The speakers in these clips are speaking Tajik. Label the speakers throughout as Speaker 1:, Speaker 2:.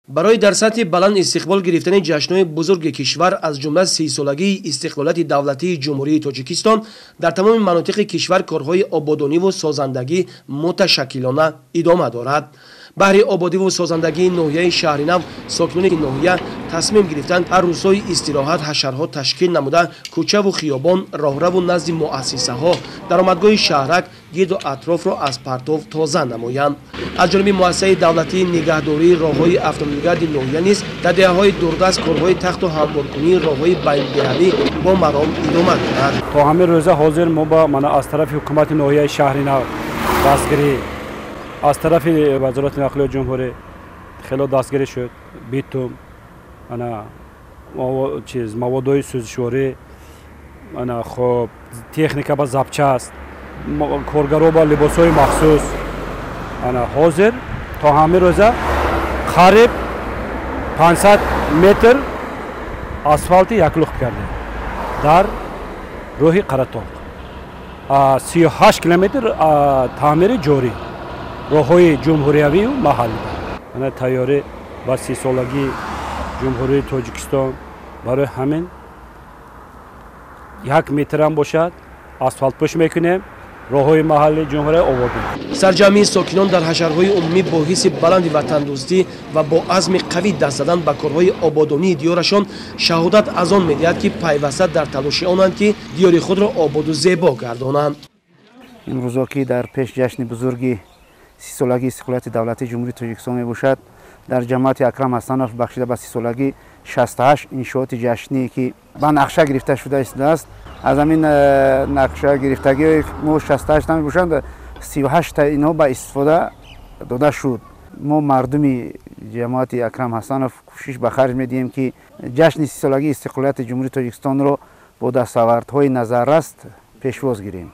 Speaker 1: Барои дар сатҳи баланд истиқбол гирифтани ҷашнҳои бузурги кишвар, аз ҷумла 30-солагии истиқлолияти давлатии Ҷумҳурии Тоҷикистон, дар тамоми манотиқи кишвар корҳои ободониву созандагӣ муташаккилона идома дорад. Баҳри ободиву созандагии ноҳияи Шаҳринав сокинони ноҳия тасмим гирифтанд ҳар рӯзҳои истироҳат ҳашарҳо ташкил намуда, кӯчаву хиёбон, роҳраву назди муассисаҳо, даромадгоҳи шаҳрак, гирду атрофро аз партов тоза намоянд. Аз ҷониби муассисаи давлатии нигаҳдории роҳҳои автомобилгарди ноҳия низ дар деҳаҳои дурдаст корҳои тахту ҳамворкунии роҳҳои байндеҳавӣ бо маром идома дорад.
Speaker 2: То ҳамин рӯза ҳозир мо ба мана аз тарафи ҳукумати ноҳияи Шаҳринав дастгирӣ, аз тарафи вазорати нақлиёти ҷумҳурӣ хело дастгирӣ шуд. Битум, ана чиз, маводҳои сӯзишворӣ, ана хоб, техника ба запчасть, коргаро ба либосҳои махсус. Ана ҳозир то ҳамин рӯза қариб 500 метр асфалти яклухт кардем дар роҳи Қаратоқ, 38 километр таъмири ҷорӣ роҳҳои ҷумҳуриявию маҳаллӣ. Ана тайёрӣ ба 30-солагии Ҷумҳурии Тоҷикистон, барои ҳамин як метрам бошад асфалтпӯш мекунем, роҳҳои маҳалли ҷумҳурия обод.
Speaker 1: Сарҷамъии сокинон дар ҳашарҳои умумӣ бо ҳисси баланди ватандӯстӣ ва бо азми қавӣ даст задан ба корҳои ободонии диёрашон шаҳодат аз он медиҳад, ки пайваста дар талоши онанд, ки диёри худро ободу зебо гардонанд.
Speaker 3: Имрӯзо, ки дар пеш ҷашни бузурги 30-солагии истиқлолияти давлатии Ҷумҳурии Тоҷикистон мебошад, дар ҷамоати Акрам Ҳасанов бахшида ба 30-солагӣ 68 иншооти ҷашние, ки ба нақша гирифта шуда истодааст. Аз ҳамин нақша гирифтагиҳои мо 68 мебошанд, 38 инҳо ба истифода дода шуд. Мо, мардуми ҷамоати Акрам Ҳасанов, кӯшиш ба харҷ медиҳем, ки ҷашни 30-солагии истиқлолияти Ҷумҳурии Тоҷикистонро бо дастовардҳои назарраст пешвоз гирем.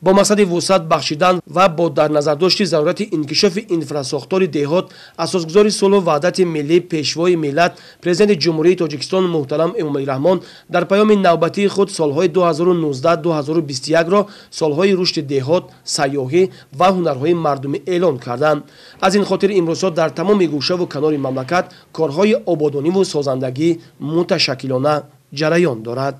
Speaker 1: Бо мақсади вусъат бахшидан ва бо дар назардошти зарурати инкишофи инфрасохтори деҳот, асосгузори сулҳу ваҳдати миллӣ, Пешвои миллат, Президенти Ҷумҳурии Тоҷикистон муҳтарам Эмомалӣ Раҳмон дар паёми навбатии худ солҳои 2019-2021-ро солҳои рушди деҳот, сайёҳӣ ва ҳунарҳои мардумӣ эълон карданд. Аз ин хотир имрӯзҳо дар тамоми гӯшаву канори мамлакат корҳои ободониву созандагӣ муташаккилона ҷараён дорад.